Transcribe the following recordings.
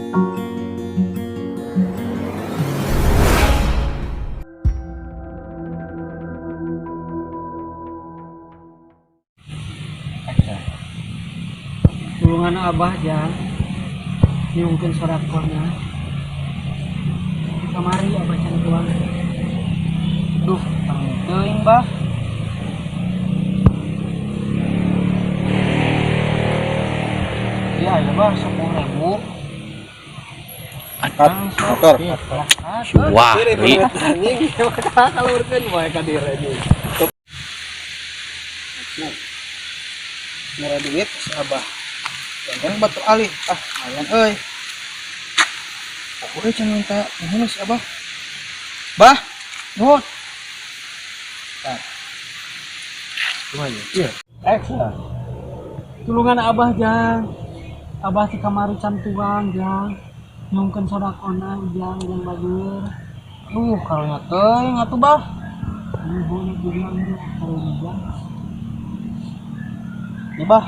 Tulungan Abah, Jang. Nyungkeun sodakohna. Di kamari Abah can tuang. Duh, teuing, Bah. Iya, ya, Bah, 10.000. Motor. Wah, ri. Anjing, kalurkeun wae ka dieu anjing. Mere duit si Abah. Jangan batu alih. Ah, lumayan euy. Aku euy can minta nuhun si Abah. Bah, nuhun. Tah. Lumayan. Iya. Ekstra. Tulungan Abah, Jang. Abah di kamari can tuang, Jang. Nyungkeun sodakohna, Jang, jang bager. Duh, karunya teuing atuh, Bah. Nuhun juga karunya, Jang. Nih, Bah.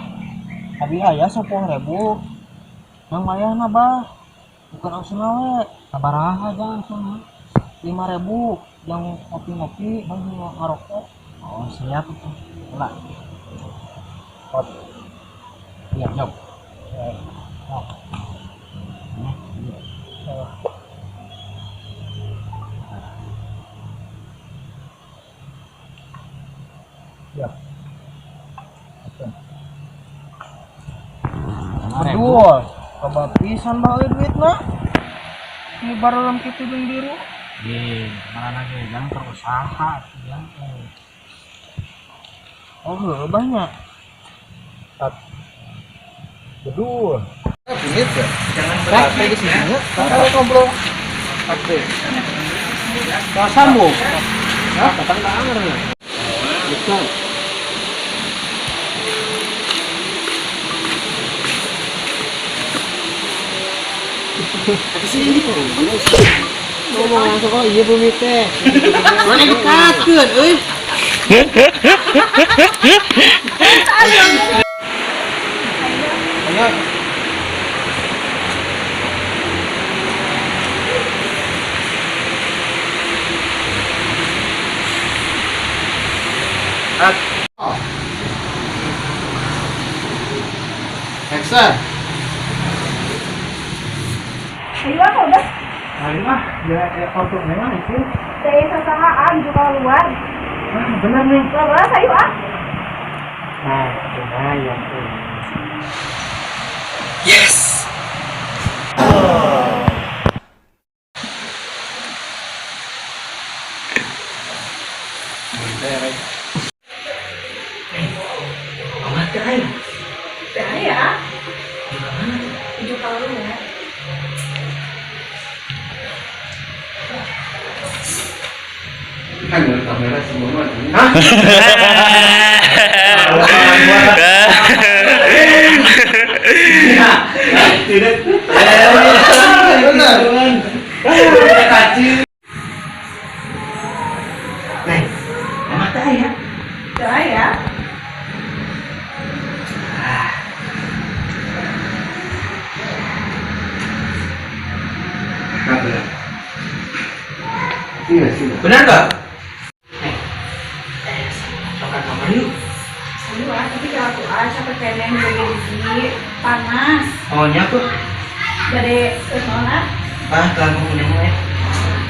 Abi aya 10.000. Yang mayahna, Bah. Bukan langsung we. Sabaraha, Jang, langsung? 5.000 yang ngopi-ngopi, Bang, ngarokok. Oh, siap itu. Lah. Pot. Iya, jauh. Oh. Ya. Aduh, loba pisan bah euy duitna. Ini baru kitu jeung biru. Ye, mana lagi jang berusaha atuh, Jang. Oh, heueuh banyak. Bedul. Bingit ya? Jangan berarti di sini ya. Kalau ngobrol. Oke. Sambung. Hah, datang ka anger nya. Betul. Ngomong langsung, oh iya bumi teh. Mana dikatkeun euy? Ayo. Action. Ayo apa udah? Ayo ah, ya ya foto memang itu. Saya sasahaan juga keluar. Ah, bener nih. Keluar ayo ah. Nah, lumayan tuh. Yes. Saya. Tujuh keluar. Kan kamera semua mah. Tidak. Benar. Neng, mama teh aya. Saya. Iya sih. Benar nggak? Neng, makan kamar yuk. Ayo ah, tapi kalau aku ah capek pengen jaga gigi panas. Oh, nya tuh. Dari mana? Ah, lagu punya ya.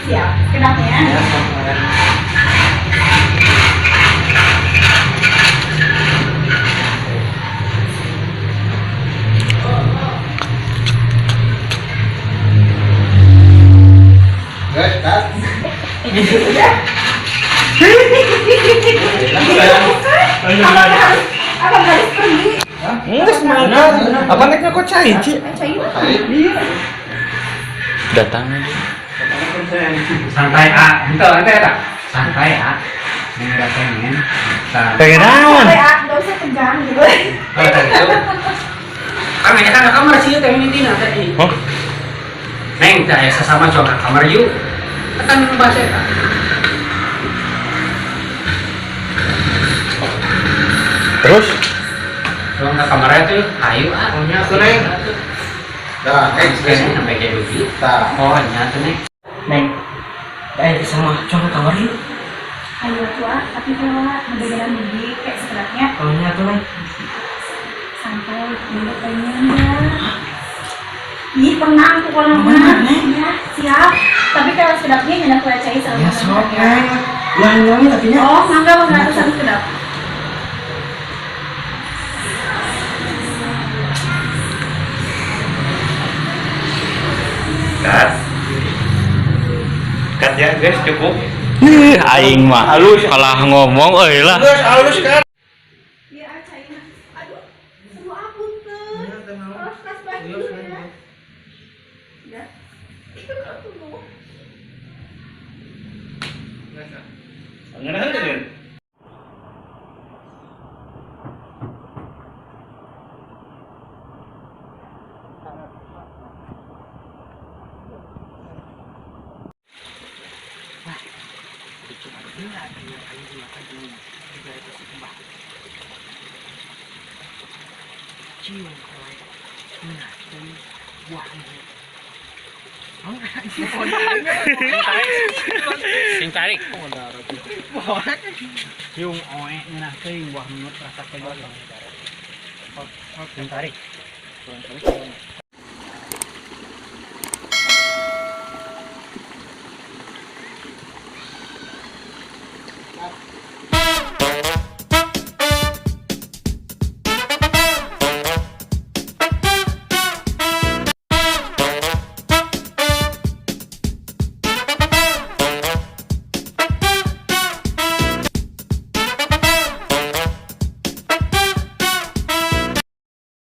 Siap. Kenapa ya? Ya, kemarin. Guys, cut. Apa harus pergi? Enggak semangat. Apa naiknya kok cai, Ci? Cai mah. Datang aja. Santai ah, itu nanti ya Santai ah. Neng nggak pengen. Pengen naon? Santai ah, nggak usah tegang gitu. Oh, tadi itu. Kan mereka kan ke kamar sih, teh ini nanti. Oh, Neng, teh sesama coba ke kamar yuk. Kan bahasa eta. Terus? Kalau ke kamarnya tuh, ayo ah. Maunya aku, Neng. Dah, Kayaknya sampai kayak begitu. Tah. Oh, nyata nih. Neng, sama coba kamar yuk. Ayo tua, tapi kalau ngebegeran dugi kayak sekedapnya Kalau nyatu Neng. Sampai dulu pengen ya. Ih, tenang aku kalau mah. Ya, siap. Tapi kalau sekedapnya nggak aku cai sama. Ya sok Neng. Lah nyanyi tapi nya. Oh, mangga mangga satu sekedap. Cut. Cut ya guys, cukup. Aing mah Halus. kalah ngomong euy lah. Halus, halus kan. Ya, caina. Aduh, semua apunten. Terus kas baju ya. Ya. Itu kan tuh. Ngeunah. Sing tarik. Ciung oe ngeunah teuing buah menut rasa kejo. Sing tarik.